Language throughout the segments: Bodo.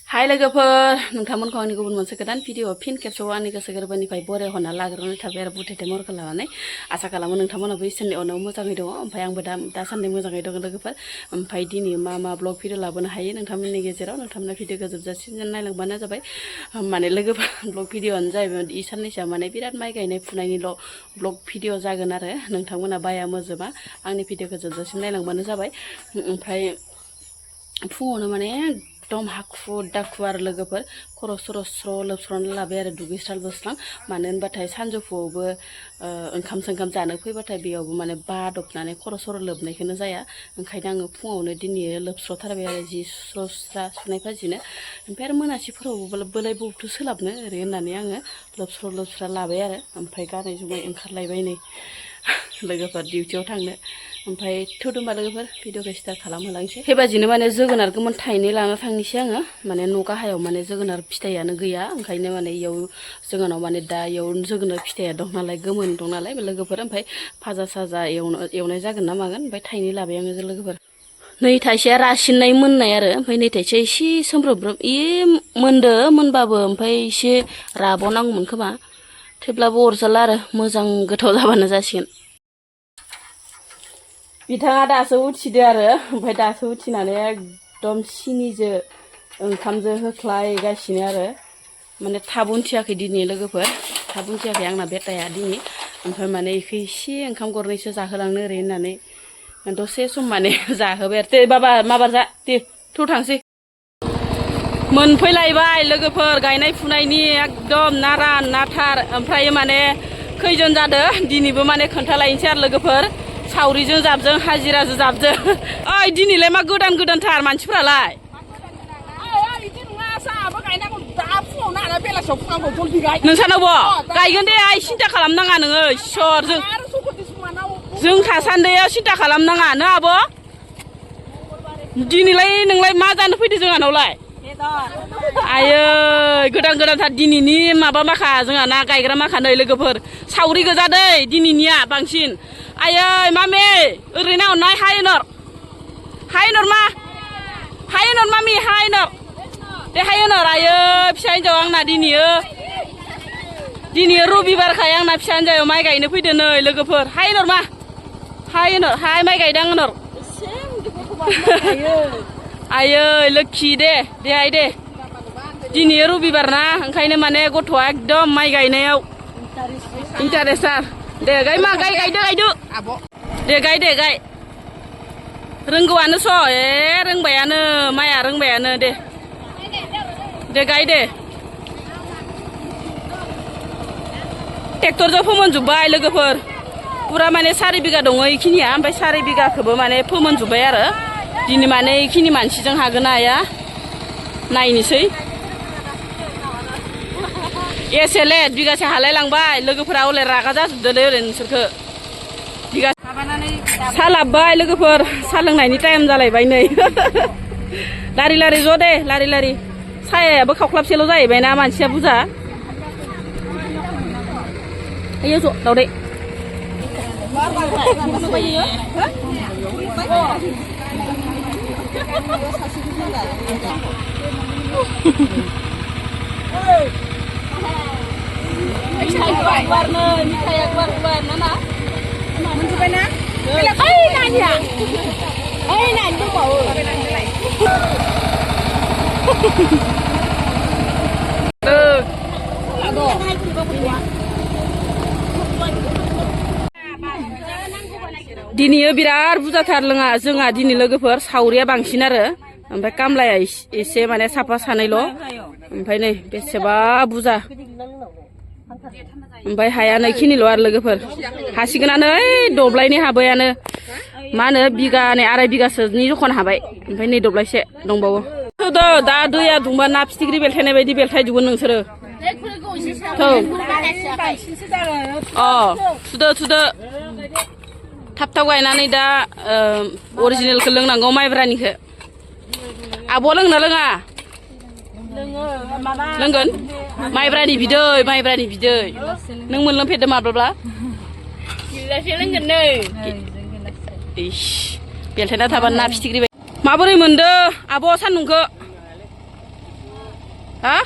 Hai logoफोर नोंथांमोनखौ आंनि गुबुन मोनसे गोदान भिडिअ फिन खेबसेबाव आंनि गोसो गोरबोनिफ्राय बरायहरना लाग्रोनाय थाबाय आरो बुथेथे महरखौ लानानै आसा खालामो नोंथांमोनाबो इसोरनि अननायाव मोजाङै दङ ओमफ्राय आंबो दासान्दि मोजाङै दङ लोगोफोर ओमफ्राय दिनै मा ब्लग भिडिअ लाबोनो हायो नोंथांमोननि गेजेराव नोंथांमोना भिडिअखौ जोबजासिम नायलांबानो जाबाय माने लोगोफोर ब्लग भिडिअआनो जाहैबाय इ साननैसोआ माने बिराद माइ गायनाय फुनायनिल' ब्लग भिडिअ जागोन आरो नोंथांमोना बाया मोजोबा आंनि भिडिअखौ जोबजासिम नायलांबानो जाबाय ओमफ्राय फुङावनो माने एकदम हाखु दाखु आरो लोगोफोर खर' सर' स्र' लोबस्र'ना लाबाय आरो दुगैस्रां लोबस्रां मानो होनबाथाय सानजौफुआवबो ओंखाम सोंखाम जानो फैबाथाय बेयावबो माने बादबनानै खर' सर' लोबनायखौनो जाया ओंखायनो आङो फुङावनो दिनै लोबस्र'थारबाय आरो जि स्रा सुनाय फाजिनो ओमफ्राय आरो मोनासिफोरावबो बोलाय बबेथ' सोलाबनो ओरै होननानै आङो लोबस्रा लाबाय आरो ओमफ्राय गानै जोमै ओंखारलायबाय नै लोगोफोर डिउटियाव थांनो ओमफ्राय थौदोंबा लोगोफोर भिडिअखौ स्टार्ट खालामहोलांसै बेबादिनो माने जोगोनार गोमोन थाइनै लाना थांनोसै आङो माने न' गाहायाव माने जोगोनार फिथाइयानो गैया ओंखायनो माने इयाव जोंहानाव माने दा इयाव जोगोनार फिथाइया दं नालाय गोमोन दं नालाय लोगोफोर ओमफ्राय भाजा साजा एवनाय जागोन ना मागोन ओमफ्राय थाइनै लाबाय आङो लोगोफोर नै थाइसेया रासिननाय मोननाय आरो ओमफ्राय नै थाइसेया एसे सोमब्रोब्रोब मोनबाबो ओमफ्राय एसे राबावनांगौमोन खोमा थेवब्लाबो अरजाला आरो मोजां गोथाव जाबानो जासिगोन बिथाङा दासो उथिदो आरो ओमफ्राय दासो उथिनानै एकदम सिनिजों ओंखामजों होख्लायगासिनो आरो माने थाब उथियाखै दिनै लोगोफोर थाब उथियाखै आंना बेटाया दिनै ओमफ्राय माने इखौ एसे ओंखाम गरनैसो जाहोलांनो ओरै होननानै दसे सम माने जाहोबाय आरो बाबा माबार जा दे थ' थांसै मोनफैलायबाय लोगोफोर गायनाय फुनायनि एकदम नारान नाथार ओमफ्राय माने खैजन जादो दिनैबो माने खोन्थालायनोसै आरो लोगोफोर सावरिजों जाबजों हाजिराजों जाबजों ओइ दिनैलाय मा गोदानथार मानसिफ्रालाय नोंसानावबो गायगोन दे आइ सिन्था खालामनाङा नोङो इसोर जों थासान्दियाव सिन्था खालामनाङा न आब' दिनैलाय नोंलाय मा जानो फैदो जोंहानावलाय आयै गोदानथार दिनैनि माबा माखा जोंहा ना गायग्रा माखा नै लोगोफोर सावरि गोजा दै दिनैनिया बांसिन आयै मामे ओरैनो अननाय हाय नर मामि हाय नर दे हाय नर आयै फिसा हिन्जाव आंना दिनै रबिबारखाय आंना फिसा हिन्जाव माइ गायनो फैदो नै लोगोफोर हाय नर मा हाय माइ गायदां नर आयै लोखि दे आइ दे दिनै रबिबार ना ओंखायनो माने गथ'आ एकदम माइ गायनायाव इन्टारेस्टार दे गायदो दे गाय रोंगौआनो स' रोंबायानो माइया रोंबायानो दे गाय दे ट्रेक्टरजों फोमोनजोब्बाय लोगोफोर पुरा माने 4 बिगा दङ इखिनिया ओमफ्राय 4 बिगाखौबो माने फोमोनजोब्बाय आरो दिनै माने इखिनि मानसिजों हागोन ना हाया नायनोसै एसेले बिगासे हालाय लांबाय लोगोफोरा हले रागा जाजोबदोलै ओरै नोंसोरखो बिगा सा लाबबाय लोगोफोर सा लोंनायनि टाइम जालायबाय नै लारि ज' दे लारि सायायाबो खावख्लाबसेल' जाहैबायना मानसिया बुरजा आयो ज' दावदै मिथाया गुवार ना मोनजोब्बाय ना नानिया नानि दंबावो दिनै बिराद बुरजाथार जोंहा दिनै लोगोफोर सावरिया बांसिन आरो ओमफ्राय कामलाया एसे माने साफा सानैल' ओमफ्राय नै बेसेबा बुरजा ओमफ्राय हाया नैखिनिल' आरो लोगोफोर हासिगोनानो ओइ दब्लायनि हाबायानो मा होनो बिगानै 2.5 बिगासोनि जखन हाबाय ओमफ्राय नै दब्लायसे दंबावो थौदो दा दैया दुंबा ना फिथिख्रि बेलथायनाय बायदि बेलथायजोबगोन नोंसोरो थुदो थाब गायनानै दा अरिजिनेलखौ लोंनांगौ माइब्रानिखौ आब' लोंना लोङा लोंगोन माइब्रानि बिदै नों मोनलोंफेरदों माब्लाबा गिलाससे लोंगोन नै इस बेलथायना थाबा ना फिथिख्रि माबोरै मोनदो आब' सान्दुंखौ हा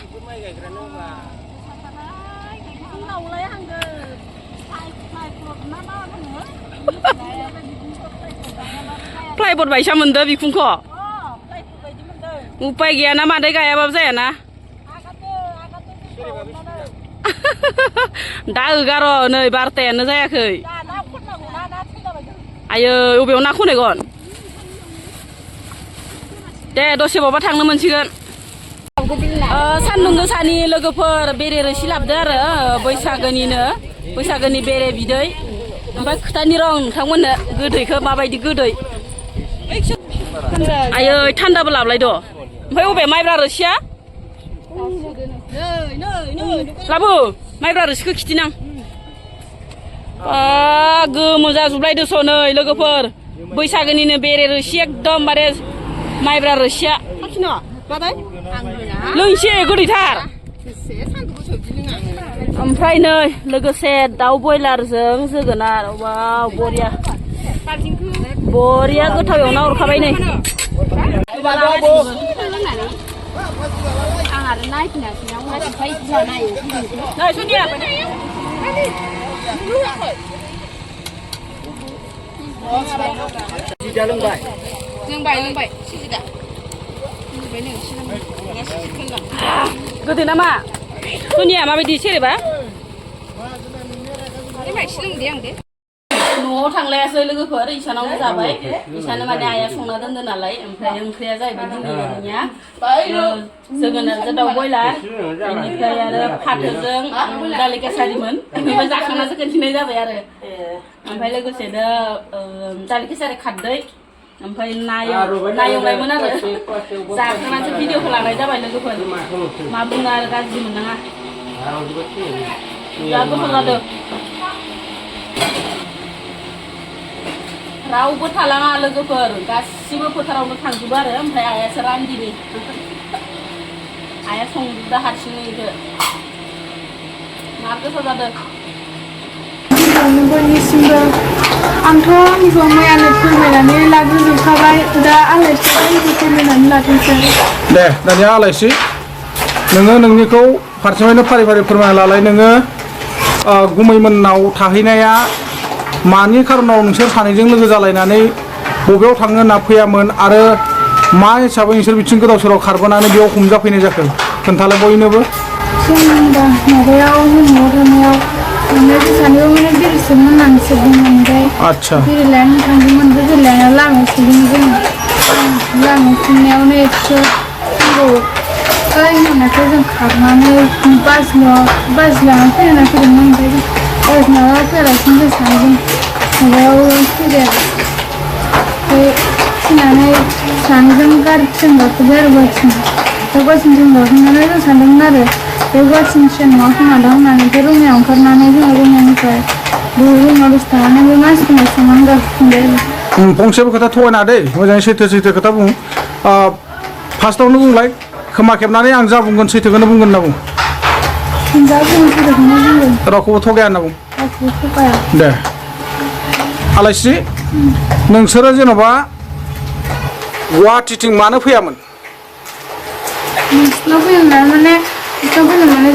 फ्लाइबोर्ड बायसा मोनदो बिखुंखौ उपाय गैयाना मादै गायाबाबो जायाना दा एगार' नै 12तायानो जायाखै आयै अबेयाव ना खनैगोन दे दसेबावबा थांनो मोनसिगोन सान्दुं गोसानि लोगोफोर बेरे रोसि लाबोदो आरो बैसागोनि बेरे बिदै ओमफ्राय खोथानि रं नोंथांमोननो गोदैखौ माबायदि गोदै आयै थान्दाबो लाबलायद' ओमफ्राय अबे माइब्रा रोसिया लाबो माइब्रा रोसिखौ खिथिनां गोमो जाजोबलायदोस' नै लोगोफोर बैसागोनिनो बेरे रोसि एकदमबारे माइब्रा रोसिया लोंसे गोदैथार ओमफ्राय नै लोगोसे दाउ बयलारजों जोगोनार वाव बरिया गोथाव एवना हरखाबाय नै लोंबाय गोदै नामा सोनिया माबायदि सेरेबा न'आव थांलायासै लोगोफोर इसानावनो जाबाय इसानो माने आइया संना दोनदो नालाय ओमफ्राय ओंख्रिया जाहैबाय दिनैनिया जोगोनारजों दाउ बयलार बेनिफ्राय आरो फाथोजों दालि केसारिमोन ओमफ्राय जाखांनासो खोन्थिनाय जाबाय आरो ओमफ्राय लोगोसेनो दालि केसारि खारदै ओमफ्राय ना एवनायमोन आरो जाखांनासो भिडिअखौ लानाय जाबाय लोगोफोर मा बुङो आरो गाज्रि मोननाङा जा गोथाव जादों रावबो थालाङा लोगोफोर गासिबो फोथारावनो थांजोबो आरो ओमफ्राय आइयासो रानगिरि आइया संजोबदो हारसिङैनो मा गोथाव जादों बयनिसिमबो आंथ' आंखौ मैयानो फोरमायनानै लाग्रोजोबखाबाय दा आलायसिखौ फोरमायनानै लाथोंसै दे दानिया आलायसि नोङो नोंनिखौ फारसेनिफ्रायनो फारि फारि फोरमायना लालाय नोङो गुमैमोननाव थाहैनाया मानि खारनाव नोंसोर सानैजों लोगो जालायनानै बबेयाव थांनो होनना फैयामोन आरो मा हिसाबै नोंसोर बिथिं गोदाव सोराव खारबोनानै बेयाव हमजाफैनाय जाखो खोन्थालाय बयनोबो जोंबा माबायाव न'आव थानायाव सानैबो माने बिरसोमोन होननानैसो बुंबाय आच्छा बिरलायनो थांदोंमोन बे बिरलायनायाव लामायाव सोदोंमोन जोङो लामायाव सोंनायावनो एसे होननायखौ जों खारनानै बास लानानै फैना फैदोंमोन ओमफ्राय बास माबा फैयालासिनो जों सानैजों माबायाव फैदों ओमफ्राय फैनानै सानैजों गारिजों गाखोबाय आरो बासजों जों गाखोनानै जों सानदोंमोन आरो बे बासनि ट्रेन नङा खोमादां होननानै बे रुमायाव ओंखारनानै जोङो रुमनिफ्राय रुमाव दसे थानानै बे मानसिखौ सोंनानै गाखोफिनबाय आरो फंसेबो खोथा थगायना दै मोजाङै सैथो खोथा बुं फार्स्टआवनो बुंलाय खोमा खेबनानै आं जा बुंगोन सैथोखौनो बुंगोन होनना बुं जा बुङो सैथोखौनो बुंगोन रावखौबो थगाया होनना बुं रावखौबो थगाया दे आलायस्रि नोंसोरो जेन'बा गुवाहाटिथिं मानो फैयामोन नोंसिनाव फैनानै माने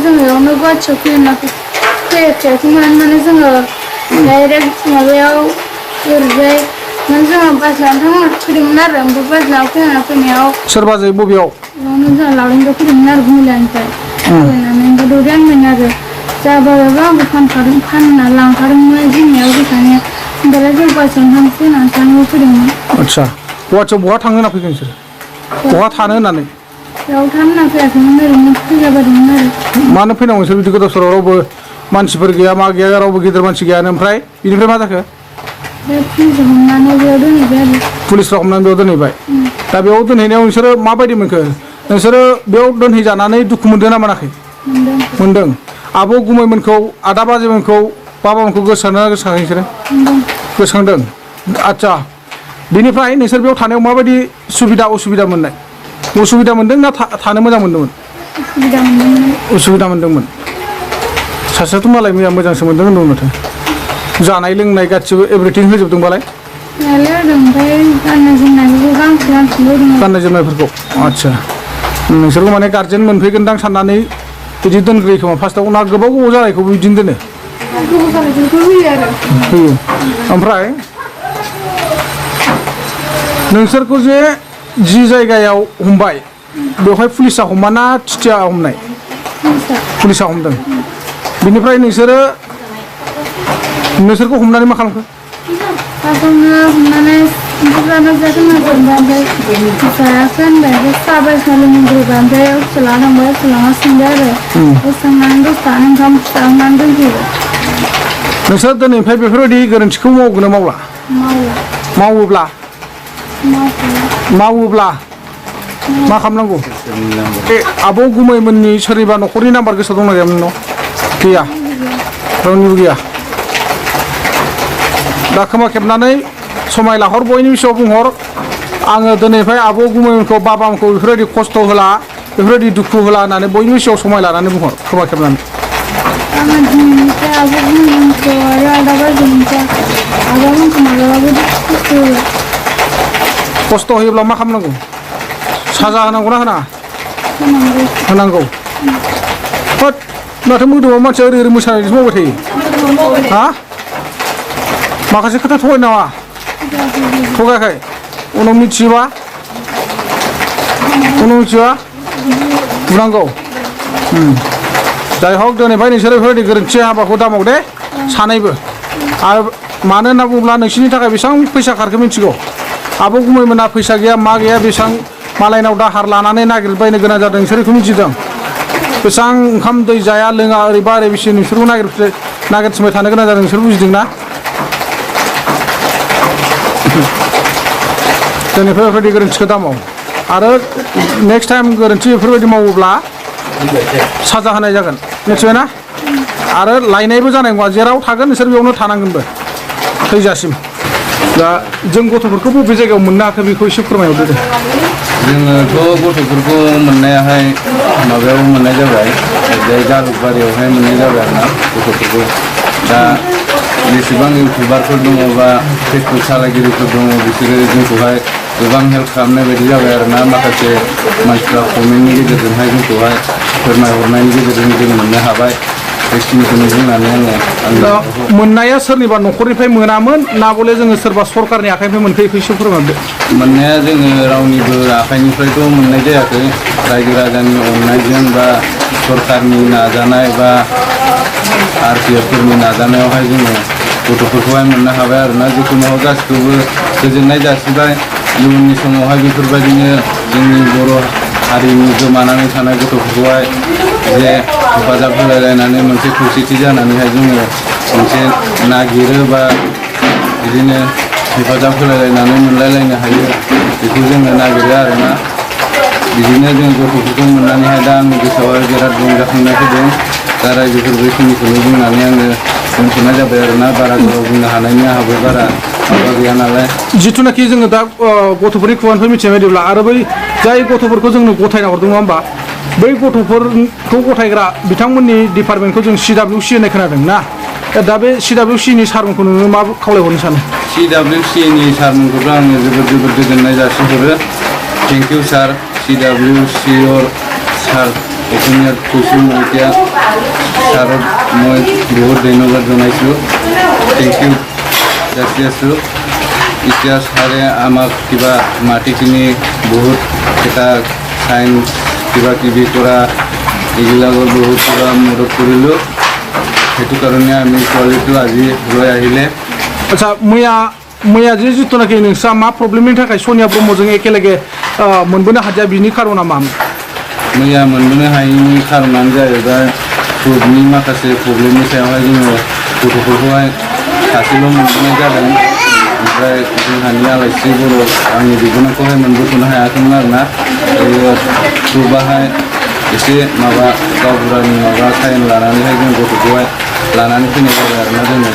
जोङो बेयावनो गुवाहाटियाव फैयाखैमोन माने जोङो डाइरेक्ट माबायाव ओरैजाय माने जोङो बास लानो थांनो फैदोंमोन आरो ओमफ्राय बास लाना फैनायाव सोरबा जायो बबेयाव बेयावनो जोंहा लावरिनिफ्राय फैदोंमोन आरो गुमैलानिफ्राय फैनानै ओमफ्राय दौरि आंमोन आरो जाबायबा आंबो फानना लांखादोंमोन जोंनियाव फैखानाया ओमफ्राय जों बासजों थांसै होननानै सानैबो फैदोंमोन आच्छा गुवाहाटियाव बहा थांनो होनना फैदों नोंसोर बहा थानो होननानै बेयाव थानो होनना फैयाखैमोन ओरैनो फैलाबायदोंमोन आरो मानो फैनांगौ नोंसोर बिदि गोदाव सोराव रावबो मानसिफोर गैया मा गैया रावबो गिदिर मानसि गैयानो ओमफ्राय बिनिफ्राय मा जाखो पुलिसखौ हमनानै बेयाव दोनहैबाय आरो पुलिसफ्रा हमनानै बेयाव दोनहैबाय दा बेयाव दोनहैनायाव नोंसोरो माबायदि मोनखो नोंसोरो बेयाव दोनहैजानानै दुखु मोनदों ना मोनाखै मोनदों आब' गुमैमोनखौ आदा बाजैमोनखौ बाबामोनखौ गोसोखांदों ना गोसोखाङाखै नोंसोरो गोसोखांदों आच्छा बिनिफ्राय नोंसोर बेयाव थानायाव माबायदि उसुबिदा मोननाय उसुबिदा मोनदों ना थानो मोजां मोनदोंमोन उसुबिदा मोनदोंमोन सासेयाथ' मालाय मैया मोजांसो मोनदों होनदोंमोन माथो जानाय लोंनाय गासिबो एभ्रिथिं होजोबदोंबालाय नालाय ओमफ्राय गाननाय जोमनायखौ गांसे होदों गाननाय जोमनायफोरखौ आदसा नोंसोरखौ माने गारजेन मोनफैगोनदां साननानै बिदि दोनग्रोयो खोमा फार्स्टआव ना गोबाव गोबाव जानायखौबो बिदिनो दोनो गोबाव जानायखौ होयो आरो होयो ओमफ्राय नोंसोरखौ जे जि जायगायाव हमबाय बेवहाय पुलिसा हमा ना टिटिया हमनाय पुलिसा हमदों बिनिफ्राय नोंसोरखौ हमनानै मा खालामखो फार्स्टआवनो हमनानै जानो जागोन ओमफ्राय जायाखै होनबाय साहा बायसिना लोंग्रोबाय ओमफ्राय फिसाला थांबाय फिसाला सोंबाय आरो सोंनानै दसे थानानै ओंखाम जाहोनानै दोनफैबाय नोंसोर दिनैनिफ्राय बेफोरबायदि गोरोन्थिखौ मावगोन ना मावला मावोब्ला मा खालामनांगौ बे आब' गुमैमोननि सोरनिबा न'खरनि नाम्बार गोसोआव दंना गैया नोंनाव गैया रावनिबो गैया दा खोमा खेबनानै समाय लाहर बयनिबो सिगाङाव बुंहर आङो दिनैनिफ्राय आब' गुमैमोनखौ बाबामोनखौ बेफोरबायदि खस्थ' होला बेफोरबायदि दुखु होला होननानै बयनिबो सिगाङाव समाय लानानै बुंहर खोमा खेबनानै आङो दिनैनिफ्राय आब' गुमैमोनखौ आरो आदा बाजैमोनखौ आब'मोनखौ माब्लाबाबो खस्थ' होला खस्थ' होयोब्ला मा खालामनांगौ साजा होनांगौ ना होनांगौ होद माथो मोदोमाव मानसिया ओरै मोसानायसो मावबाय थायो हा माखासे खोथा थगाय नामा थगायाखै उनाव मिथियोबा बुनांगौ जाय हक दिनैफ्राय नोंसोरो बेफोरबायदि गोरोन्थि हाबाखौ दामाव दे सानैबो आरो मानो होनना बुङोब्ला नोंसोरनि थाखाय बेसेबां फैसा खारखो मिथिगौ आब' गुमैमोना फैसा गैया मा गैया बेसेबां मालायनाव दाहार लानानै नागिरबायनो गोनां जादों नोंसोर बेखौ मिथिदों बेसेबां ओंखाम दै जाया लोङा ओरैबा ओरै बेसे नोंसोरखौ नागिरथिंबाय थानो गोनां जादों नोंसोर बुजिदोंना दिनैफ्राय बेफोरबायदि गोरोन्थिखौ दामाव आरो नेक्स्ट टाइम गोरोन्थि बेफोरबायदि मावोब्ला साजा होनाय जागोन मिथिबायना आरो लायनायबो जानाय नङा जेराव थागोन नोंसोर बेयावनो थानांगोनबो थैजासिम दा जों गथ'फोरखौ बबे जायगायाव मोननो हाखो बेखौ एसे फोरमायहरदो दे जोङोथ' गथ'फोरखौ मोननायाहाय माबायाव मोननाय जाबाय बे जालुकबारियावहाय मोननाय जाबाय आरोना गथ'फोरखौ दा जेसेबां इउटुबारफोर दङ बा फेसबुक सालायगिरिफोर दङ बिसोरो जोंखौहाय गोबां हेल्प खालामनाय बायदि जाबाय आरोना माखासे मानसिफ्रा कमेन्टनि गेजेरजोंहाय जोंखौहाय फोरमायहरनायनि गेजेरजों जों मोननो हाबाय बेखिनिखौनो बुंनानै आङो मोननाया सोरनिबा न'खरनिफ्राय मोनामोन ना बले जोङो सोरबा सरकारनि आखाइनिफ्राय मोनखो बेखौ एसे फोरमायहरदो मोननाया जोङो रावनिबो आखाइनिफ्रायथ' मोननाय जायाखै रायजो राजानि अननायजों बा सरकारनि नाजानाय बा आरपिएफफोरनि नाजानायावहाय जोङो गथ'फोरखौहाय मोननो हाबाय आरोना जिखुनु गासिखौबो गोजोननाय जासिबाय इयुननि समावहाय बेफोरबायदिनो जोंनि बर' हारिनि गोमानानै थानाय गथ'फोरखौहाय जे हेफाजाब होलायलायनानै मोनसे खौसेथि जानानैहाय जोङो मोनसे नागिरो बा बिदिनो हेफाजाब होलायलायनानै मोनलायलायनो हायो बेखौ जोङो नागिरो आरोना बिदिनो जों गथ'फोरखौ मोननानैहाय दा आंनि गोसोआवहाय बिराद रंजाखांनाय फैदों दा रायजोफोर बेखिनिखौनो बुंनानै आङो दोनथ'नाय जाबाय आरोना बारा गोबाव बुंनो हानायनि आंहाबो बारा माबा गैया नालाय जिथुनाखि जोङो दा गथ'फोरनि खुगानिफ्राय मिथिनाय बायदिब्ला आरो बै जाय गथ'फोरखौ जोंनो गथायना हरदों नङा होमबा बै गथ'फोरखौ गथायग्रा बिथांमोननि डिपार्टमेन्टखौ जों CWC होननाय खोनादों ना दा बे CWCनि सारमोनखौ नोङो मा खावलायहरनो सानो CWCनि सारमोनखौथ' आङो जोबोद गोजोननाय जासिहरो थेंक इउ सार CWC सार অসমীয়াত কৈছোঁ মই এতিয়া ছাৰক মই বহুত ধন্যবাদ জনাইছোঁ থেংক ইউ যাচি আছোঁ এতিয়া ছাৰে আমাক কিবা মাটিখিনি বহুত এটা চাইন কিবা কিবি কৰা এইবিলাকৰ বহুত কিবা মদত কৰিলোঁ সেইটো কাৰণে আমি ছোৱালীটো আজি লৈ আহিলে আচ্ছা मैया जे जिथुनाखि नोंस्रा मा प्रब्लेमनि थाखाय सनिया ब्रह्मजों एखेलगे मोनबोनो हादिया बिनि खारना मामोन मैया मोनबोनो हायैनि खारनानो जाहैबाय फुडनि माखासे प्रब्लेमनि सायावहाय जोङो गथ'फोरखौहाय सासेल' मोनबोनाय जादों ओमफ्राय जोंहानि आलासि बर' आंनि बिबोनांखौहाय मोनबोथ'नो हायाखैमोन आरोना फुडआहाय एसे माबा गावबुरानि माबा साइन लानानैहाय जों गथ'खौहाय लानानै फैनाय जाबाय आरोना जोङो